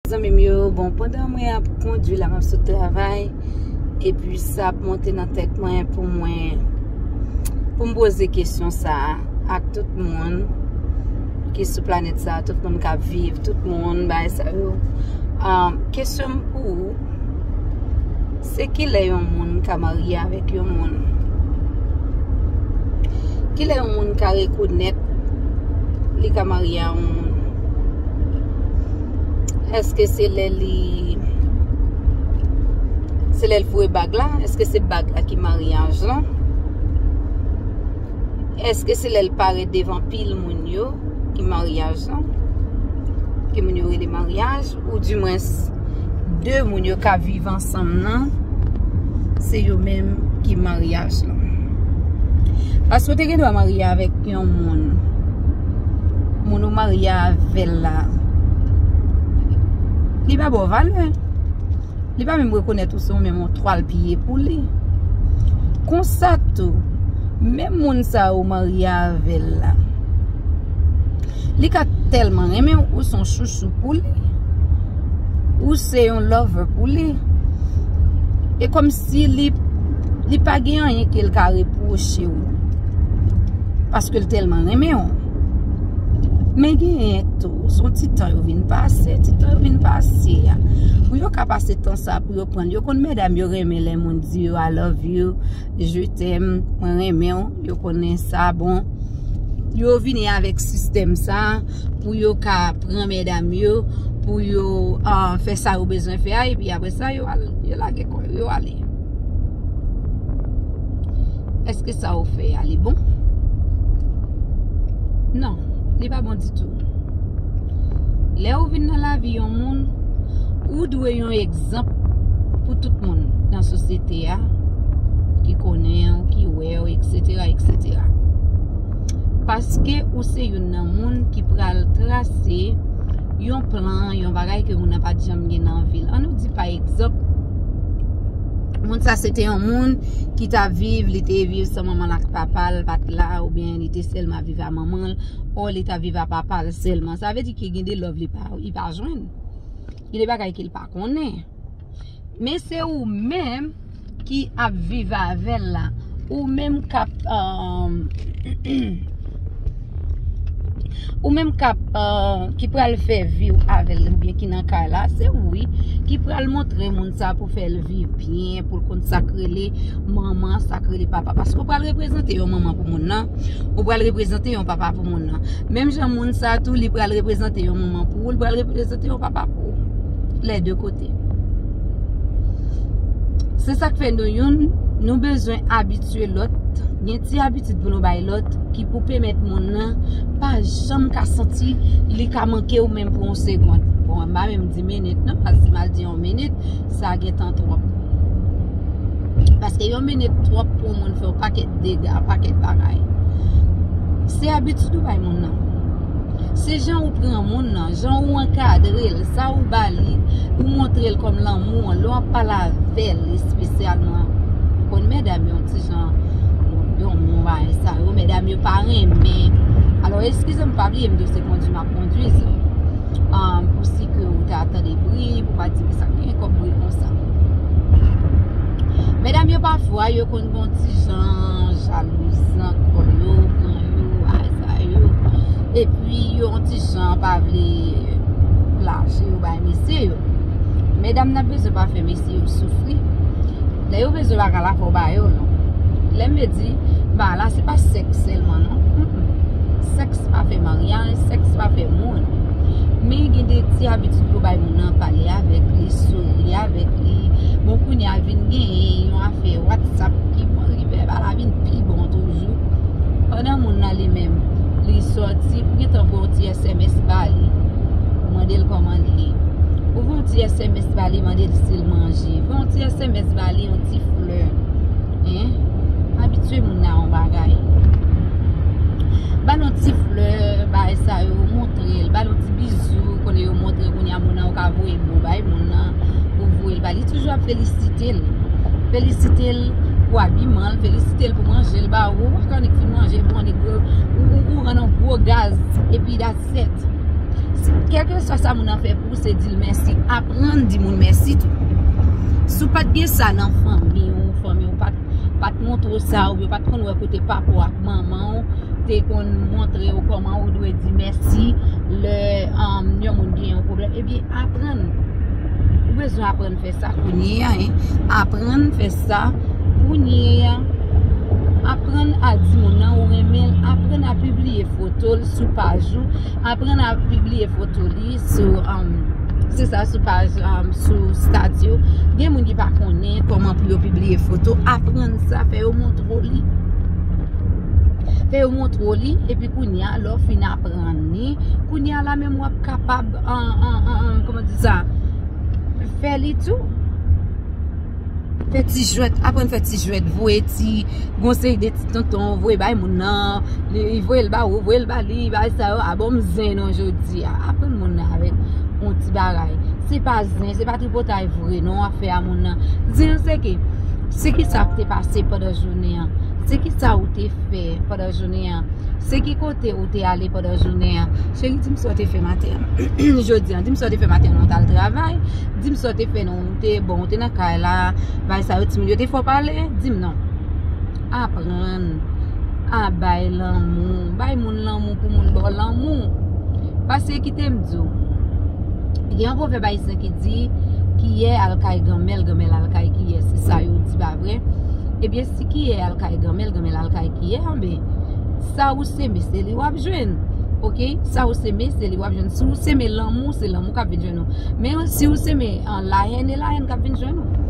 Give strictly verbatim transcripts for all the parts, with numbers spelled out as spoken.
Zanmi m yo, bon, pandan mwen ap kondui la, m ap sot travay, epi sa ap monte nan tèt mwen pou mwen, pou m poze kesyon sa a ak tout moun ki sou planèt sa a, tout moun k ap viv, tout moun, bagay sa yo. Um, kesyon m pou ou, se kilè yon moun ka marye avèk yon moun? Kilè yon moun ka rekonèt li ka marye a yon moun? Èske se lè li, se lè l foure bag la? Èske se bag la ki maryaj lan? Èske se lè l parèt devan pil moun yo ki maryaj lan? Ke moun yo rele maryaj, oudimwens de moun yo ka viv ansanm nan, se yo menm ki maryaj lan. Paske w te gen dwa marye avèk yon moun, moun ou marye avè l la, li pa ba w valè. Li pa menm rekonèt ou se yon menm yon twal piye pou li. Konsa tou, menm moun sa ou marye avè l la, li ka tèlman renmen w, ou se yon chouchou pou li. Ou se yon lover pou li. E kòmsi li, li pa gen anyen ke l ka repwoche w. Paske l tèlman renmen w. Men genyen tou, se yon ti tan yo vin pase, ti tan yo vin pase a. Pou yo ka pase tan sa, pou yo pran, yo konn medam yo renmen lè moun di yo, "I love you, je t'aime, mwen renmen w." Yo konnen sa, bon. Yo vini avèk sistèm sa pou yo ka pran medam yo, pou yo, ah, fè sa yo bezwen fè a, epi apre sa, yo al, yo lage kò yo, yo ale. Èske sa ou fè a, li bon? Non, li pa bon ditou. Lè ou vin nan lavi yon moun, ou dwe yon egzanp pou tout moun nan sosyete a, ki konnen w, ki wè w, etsetera, etsetera. Paske ou se youn nan moun ki pral trase yon plan, yon bagay ke moun nan pa t janm gen nan vi l. Ann nou di, pa egzanp, moun sa se te yon moun ki t ap viv, li te viv san manman l ak papa l pa t la, oubyen li te sèlman viv a manman l, o li t ap viv a papa l sèlman. Sa vle di ke gen de love li pa, li pa jwenn. Gen de bagay ke l pa konnen. Men se ou menm ki ap viv avè l la. Ou menm k ap, um, ou menm k ap, uh, ki pral fè vi w avè l, oubyen ki nan kay la, se ou wi ki pral montre moun sa pou fè l viv byen, pou l konn sa k rele manman, sa k rele papa. Paske ou pral reprezante yon manman pou moun nan, ou pral reprezante yon papa pou moun nan. Menm jan moun sa tou, li pral reprezante yon manman pou ou, li pral reprezante yon papa pou ou. Lè de kote. Se sa k fè nou youn, nou bezwen abitye lòt, gen ti abitid pou nou bay lòt, ki pou pèmèt moun nan pa janm ka santi li ka manke w menm pou yon segonn. Bon, m pa menm di minit non, paske si m al di yon minit, sa gen tan twòp. Paske yon minit twòp pou yon moun fè yon pakèt dega, pakèt bagay. Se abitid ou bay moun nan. Se jan ou pran moun nan, jan ou ankadre l, sa ou ba li, ou montre l kòm lanmou an, lè w ap pale avè l espesyalman. Konn medam yo yon ti jan, bon, bon, bagay sa yo, medam yo pa renmen. Alò, eskize m, pa bliye m di w se kondui m ap kondui, um, pou si ke ou ta tande bri, pou pa di ki sa k gen kòm bri konsa. Medam yo pafwa, yo konn gon ti jan jalouzan kò yo, pran yo, bagay sa yo. Epi yo yon ti jan pa vle laje yo bay mesye yo. Medam nan bezwen pa fè mesye yo soufri. Lè yo bezwen bagay la, fò w ba yo l. Lè m vle di, bagay la, se pa sèks sèlman, non. Mm-mm. Sèks pa fè maryaj, sèks pa fè moun. Men gen de ti abitid pou bay moun nan, pale avèk li, souri avèk li. Bon, kounye a vin genyen yon afè WhatsApp ki bon, li fè bagay la vin pi bon toujou. Pandan moun nan li menm, li sòti, ou gentan voye yon ti S M S ba li. Ou mande l kòman li ye. Ou voye yon ti S M S ba li, mande l si l manje. Voye yon ti S M S ba li, yon ti flè. Hein? Abitye moun nan a yon bagay. Ba l yon ti flè, bagay sa yo, montre l. Ba l yon ti bizou, konnen yo montre kounye a moun nan, ou ka voye bo bay moun nan, ou voye l ba li. Toujou ap felisite l. Felisite l pou abiman l, felisite l pou manje l ba ou. Ou pa ka annik fin manje, pou annik ou, ou, ou rann yon gwo gaz, epi that's it. Kèlkeswa sa moun nan fè pou ou, se di l mèsi. Aprann di moun mèsi tou. Si w pa t gen sa nan fanmi w, fanmi w pa t, pa t montre w sa, oubyen w pa t konn wè kote papa w ak manman w te konn montre w kòman ou dwe di mèsi lè, um, yon moun gen yon pwoblèm, ebyen, aprann. Ou bezwen aprann fè sa kounye a, hein. Aprann fè sa kounye a. Aprann a di moun nan ou renmen l. Aprann a pibliye foto l sou paj ou. Aprann a pibliye foto li sou, um, se sa, sou paj, um, sou stati w. Gen moun ki pa konnen kòman pou yo pibliye foto. Aprann sa, fè yo montre w li. Fè yo montre w li, epi kounye a, lè w fin aprann li, kounye a la menm w ap kapab, an, an, an, an, kòman di sa? Fè li tou. Fè ti jwèt, aprann fè ti jwèt, voye ti, gon seri de ti tonton, voye bay moun nan, li, li voye l ba ou, voye l ba li, bay sa yo, a bon m zen non jodi a. Aprann moun nan avèk yon ti bagay. Se pa zen, se pa tripotay vre non w ap fè a moun nan. Zen se ke, se ki sa k te pase pandan jounen an? Se ki sa ou te fè pandan jounen an? Se ki kote ou te ale pandan jounen an? Cheri, di m sa w te fè maten an. Jodi an, di m sa w te fè maten an, ou t al travay. Di m sa w te fè non, ou te, bon, ou te nan kay la, bay sa yo, timoun yo te fè w pale, di m non. Aprann a bay lanmou. Bay moun lanmou pou moun ba w lanmou. Paske kite m di w, gen yon pwovèb ayisyen ki di, kiyè al kay granmè l, granmè l al kay kiyè. Se sa yo di, pa vre? Ebyen, si kiyè al kay granmè l, granmè l al kay kiyè, anben, sa ou seme, se li w ap jwenn. Oke? Sa ou seme, se li w ap jwenn. Si ou seme lanmou, se lanmou k ap vin jwenn ou. Men si ou seme, an, lahèn, e lahèn k ap vin jwenn ou.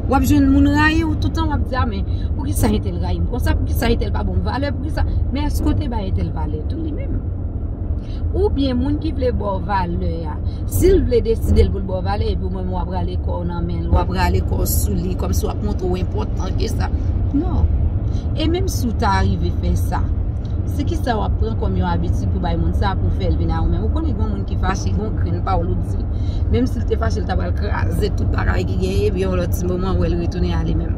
W ap jwenn moun rayi w toutan, w ap di, a, men poukisa entèl rayi m konsa? Poukisa entèl pa ban m valè? Poukisa? Men èske w te bay entèl valè tou li menm? Oubyen moun ki vle ba w valè a, si l vle deside l pou l ba w valè, epi ou menm w ap rale kò w nan men l, w ap rale kò w sou li, kòmsi w ap montre w enpòtan ke sa. Non. E menm si w ta rive fè sa, se ki sa w ap pran kòm yon abitid pou bay moun sa, pou fè l vin a ou menm? Ou konnen gen moun ki fache, gen yon grenn pawòl ou di l, menm si l te fache, l ta pral kraze tout bagay ki genyen, epi yon lòt ti moman, ou wè l retounen ale menm.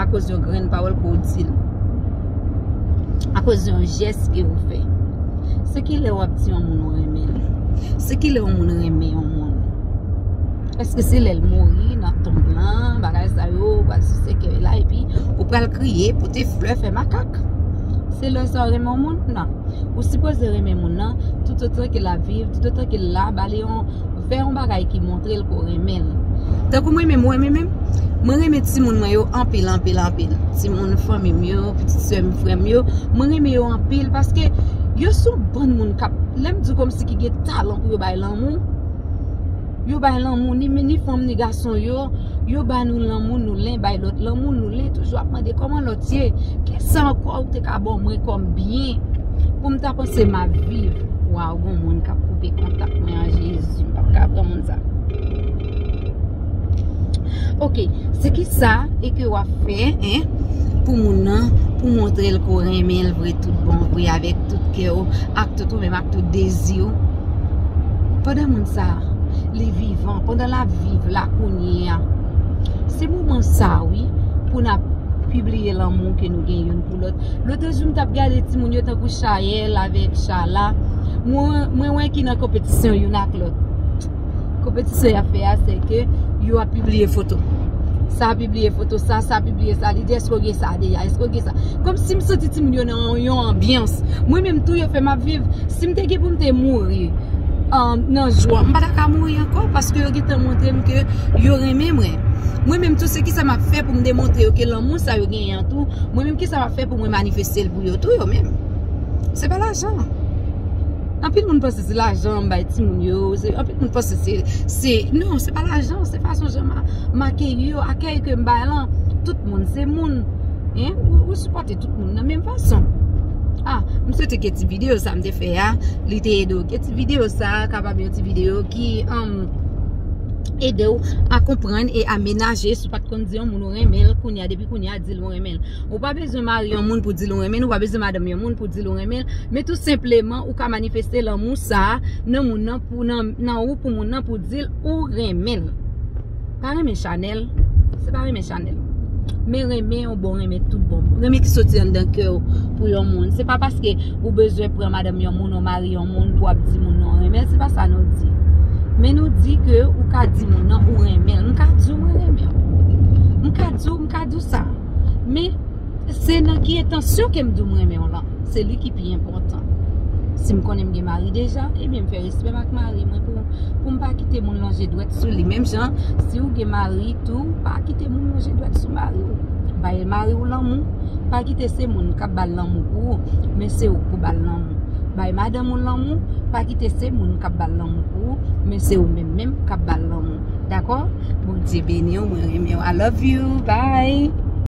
Akoz yon grenn pawòl ke w di l. Akoz yon jès ke ou fè. Se ki lè w ap di yon moun ou renmen l? Se ki lè yon moun renmen yon moun? Èske se lè l mouri nan tonm lan, bagay sa yo, ou pral sou sèkèy la, epi ou pral kriye, pote flè, fè makak? Se lè sa w renmen yon moun? Non. Ou sipoze renmen moun nan, toutotan ke l ap viv, toutotan ke l la, ba li yon, fè yon bagay ki montre l ke w renmen l. Tankou mwen menm, ou wè mwen menm, mwen renmen timoun mwen yo anpil, anpil, anpil. Timoun fanmi m yo, pitit sè m, frè m yo, mwen renmen yo anpil paske yo se yon bann moun k ap, lè m di w kòmsi ki gen talan pou yo bay lanmou, yo bay lanmou, ni, ni fanm ni gason yo, yo ba nou lanmou, nou len bay lòt lanmou, nou len toujou ap mande kòman lòt ye, kisa ankò ou te ka ban mwen kòm byen pou m ta panse m ap viv? Waw, gon moun k ap koupe kontak mwen an, Jezi, m p ap ka pran moun sa. Oke, se ki sa e ke w ap fè, en, pou moun nan, pou montre l ke w renmen l vre tout bon vre, avèk tout kè w, ak tout ou menm, ak tout dezi w? Pandan moun sa a, li vivan, pandan l ap viv la kounye a, se moman sa a, wi, pou n ap pibliye lanmou ke nou gen youn pou lòt. Lòt jou, m t ap gade timoun yo tankou Chayèl avèk Chala. Mwen, mwen wè ki nan konpetisyon youn ak lòt. Konpetisyon y ap fè a, se ke yo ap pibliye foto. Sa pibliye foto sa, sa pibliye sa, li di, èske w gen sa deja, èske w gen sa? Kòmsi m santi timoun yo nan yon anbyans. Mwen menm tou, yo fè m ap viv. Si m te gen pou m te mouri, um, nan jwa, m pa ta ka mouri ankò, paske yo gentan montre m ke yo renmen mwen. Mwen menm tou, se kisa m ap fè pou m demontre yo ke lanmou sa yo genyen an tou, mwen menm, kisa m ap fè pou mwen manifeste l pou yo tou, yo menm? Se pa lajan. Anpil moun panse se lajan m bay timoun yo, se, anpil moun panse se, se, non, se pa lajan, se fason jan m a, m akeyi yo, akèy ke m bay lan. Tout moun se moun. En, ou, ou sipòte tout moun nan menm fason. Ah, m swete ke ti videyo sa m te fè a, li te ede w. Ke ti videyo sa kapab yon ti videyo ki, um, ede w a konprann e a menaje. Si w pa t konn di yon moun ou renmen l, kounye a, depi kounye a, di l ou renmen l. Ou pa bezwen mari yon moun pou di l ou renmen l, ou pa bezwen madanm yon moun pou di l ou renmen l, men tou senpleman, ou ka manifeste lanmou sa a nan moun nan pou, nan, nan ou pou moun nan pou di l ou renmen l. Pa renmen Chanèl, se pa renmen Chanèl. Men renmen yon bon renmen tout bon. Renmen ki soti anndan kè w pou yon moun. Se pa paske ou bezwen pran madanm yon moun, ou mari yon moun pou w ap di moun nan w renmen l. Se pa sa nou di. Men nou di ke ou ka di moun nan ou renmen l. M ka di w mwen renmen w. M ka di w, m ka di w sa. Men se nan ki entansyon ke m di w m renmen w lan. Se li ki pi enpòtan. Si m konnen m gen mari deja, ebyen m fè respè m ak mari mwen pou, pou m pa kite moun lonje dwèt sou li. Menm jan, si w gen mari tou, pa kite moun lonje dwèt sou mari w. Bay mari w lanmou, pa kite se moun k ap ba l lanmou pou ou, men se ou k pou ba l lanmou. Bay madanm ou lanmou, pa kite se moun k ap ba l lanmou pou ou, men se ou menm menm k ap ba l lanmou. Dakò? Bondye beni w, mwen renmen w. I love you. Bye.